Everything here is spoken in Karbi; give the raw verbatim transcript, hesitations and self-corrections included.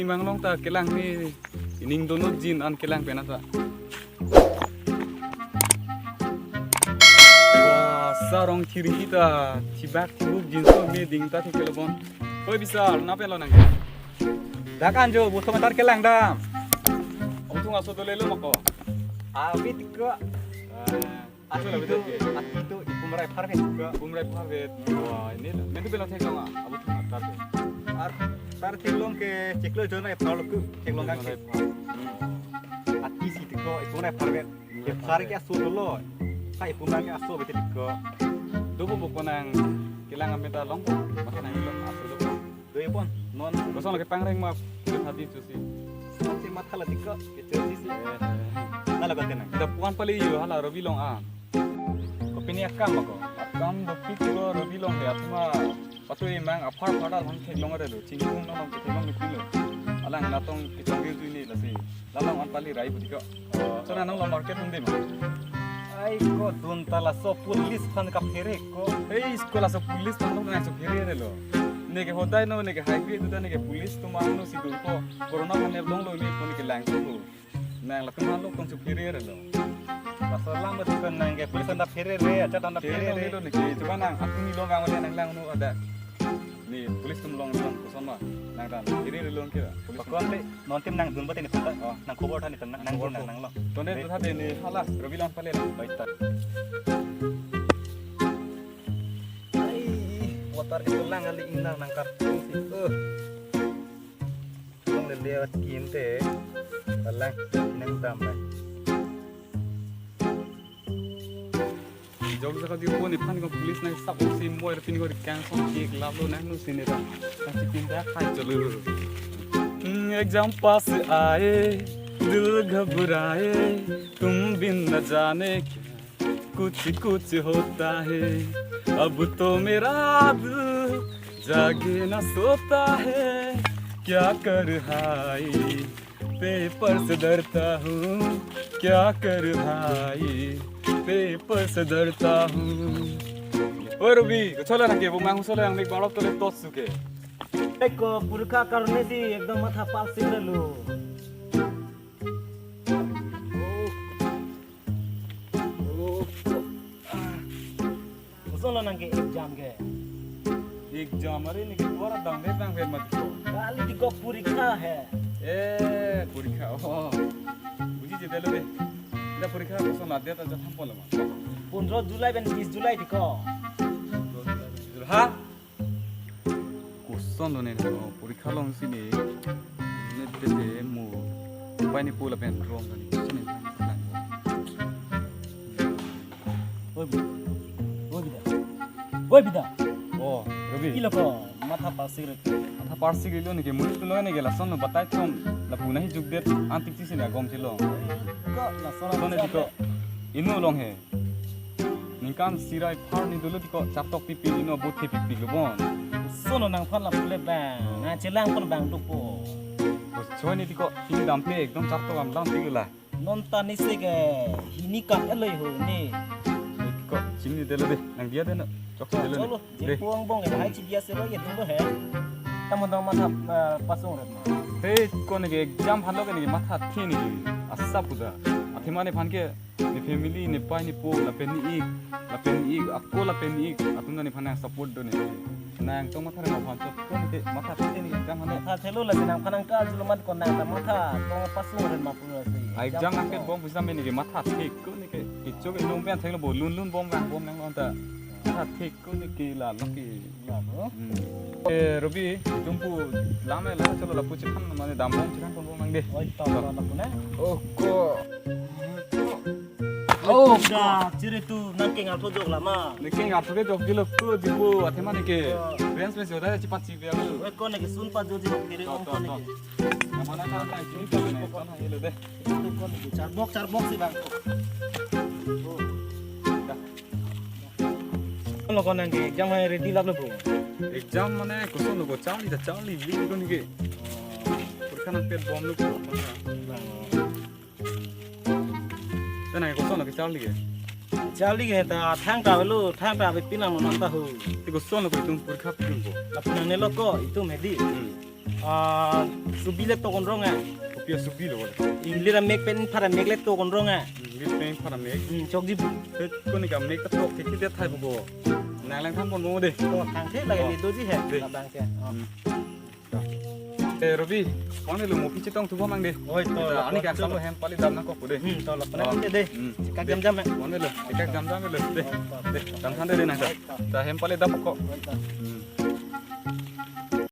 Manglong ta kelang ni, ining dono jin an kelang pen ata. Wah, sarong thiri ta thibak thibuk jinso me ding ta thik kelobon. Oi Bisal, na pen lo nang? Dak anjo, bu tomatar kelang dam. Abuthung aso dole lo mako. Abit ko. Ah, ati tu, ati tu ipum rai pharvet ko. Ipum rai pharvet. Wah, ini lah. Mentu bela theklong ah, abuthung atar ke. Ar, tar theklong ke chiklo jon rai pharlo ku, theklong ka ke. Hmm. Ati si tu ko, ipum rai pharvet. Ke phar ke aso dolo. Sai ipum ke aso bete ko. Dobo bo ko nang kelang ameta long ko. Maka nang long aso dolo. Doi pon, non. Kosong lagi pangreng ma, kita tadi tu si. Nanti matha la dikko, kita si si. Eh, eh. Nala konten nang. Dak puan pali yo, hala Robi long ah. Kopine akam ako. Akam dopik lo Robi long ya, cuma patu emang aphar phar dak long theklong ada lo. Chingkung nong theklong ni pilo. Alang natong kechong yu tu ini lasi. Lalong an pali rai budi ko. Oh. So nanong lo market undi ma. Ai ko dun ta laso police aphan kaphere ko. Hei, school laso police aphan lo nang chuphere lo. Neke hodai no, neke highway tu ta neke police atum ang no si dun ko. Corona aphan ne long lo ne ko neke lang ko. Nang latum aphan lo tong chuphere lo. Laso lam tu kan nang ke police anda phere re, acha anda phere Phere lo re. Neke, coba nang, aku ni lo gang wale nang lang no ada. Ni police atum long long koson ma. Nang dan, phere lo ke. Police Pakon le. Non tim nang dun bate ni than ta. Oh. Nang khobor than ni than nang Khobor nang ko. Nang lo. Tonde tu tha de ni hala Robi long pale la. Baik ta. Ai, water ke lang kali inang nang kap si. Eh. Long le le wat kim te. Lang nang dam lang. Jog jaka di ko nephan ko police nang sap si moi pini ko kang song ki lab lo nang nu sini ta. Nang si pinda khai chalo. हम्म, एग्जाम पास आए, दिल घबराए, तुम बिन न जाने क्या कुछ कुछ होता है। अब तो मेरा दिल जागे ना सोता है, क्या कर हाय, पेपर से डरता हूँ, क्या कर भाई, पेपर से डरता हूँ। Oi Robi, ko chola nang ke, bu mang chola nang mik barok tole tot suke. Eko, porikha karone si ekdom matha pal sik relo. Koson lo nang ke exam ke? Exam are neke duar dang de dang vet mat ko. Kali di ko porikha he. Eh, porikha. Oh. Buji je delo de. Ida porikha koson adia ta jatham polo ma. Pondro July pen bis July di ko. Ha? Koson lo ne no, porikha long si ne. Ne tete mo. Pai ni pula pen rong kali. Sini. Oi, Bida. Oi, Bida. Oi, Bida. Oh, Robi. Ilo ko, matha parsik re. Matha parsik lo neke, muni tu lo neke, lason lo batai thom, lapu nahi jukdet, antik chisi ne agom chilo. Ko, lason lo ne diko, inu long he. Ningkan sirai phar ni dulu diko, chatok pipi inu buthe pipi lo bon. Sono nangphan lapu le bang, nang chelang pon bang dupo. Bos choi ni diko, hini dampe, ekdom chatok am dam pilo la. Non ta ni se ke hini kat eloi ho ni. Ko chimni delo de, nang dia de na. Chok chok delo. Cholo, je de. Puang bong hai chi dia se lo ye tung lo he. Tamo tamo matha, eh, pasung ret ma. He, ko ne ke exam halo ke ne matha thi ne ke. Asa puda. Athema nephan ke ne family ne pai ne po lapen ne ik, lapen ne ik, ako lapen ne ik. Atum nephan nang support do ne. Nang tong matha re ma phan chot ko ne ke matha thi ne exam halo. Matha thelo la nang phan nang ka julo mat ko nang ta matha tong pasung ret ma. Ah, exam nang ke bom pusi me ne ke matha thik ko ne ke kicho ke nung pen thenglo bo lun lun bom vang bom nang long ta. Matha thik ko ne ke la lo ke. La lo. Hmm. Eh, Robi, tumpu lama la cholo lapu chikhan mane dam bom chikhan pon bom nang de. Oi, ta la lapu na. Oh, ko. Oh, da, chiri tu nang ke ngal thojok lama. Ne ke ngal thoke jok jilo ko dipo athema ne ke. Oh. Rens mes yoda chipat si bia lo. Oi, ko ne ke sun pa jo jilo kiri to, ong to, ko ne to. Ke. Namana ta ta chini ta ne ton ha yelo de. Charbok, charbok si bang. Lo ko nang ke, exam hai ready lap lo bro. Exam mane koson lo ko charli ta charli li ko ni ke. Porikha nang pet bom lo ko. Te nang koson lo ke charli ke. Charli ke ta thang ta lo, thang ta be pinang lo nang ta ho. Te koson lo ko itum porikha pinang ko. Lapu nang ne lo ko, itum hedi. Hmm. Ah, subi le to konrong eh. Kopi asubi lo? Inglir amek pen phar amek le to konrong eh. Inglir pen phar amek. Hmm, chokji. Te koni ka mek ta tok ke kide thai buko. Nang lang than pon mo de. Oh, thang the lagi. Oh. Ni doji he. De. Labang ke. Oh. Hmm. Eh, Robi, koni lo mo pi chetong thu bom nang de. Oi, to. Kita lo ani pon kan tu salo lo. Hem pali dam nangkok de. Hmm, to lo. Oh. Pernah de. Hmm. Chekak jam jam eh. Koni lo, chekak jam jam lo de. Oh, to. De, jam than de de nang ta. Ta hem pali dam ko. Oi, to. Hmm.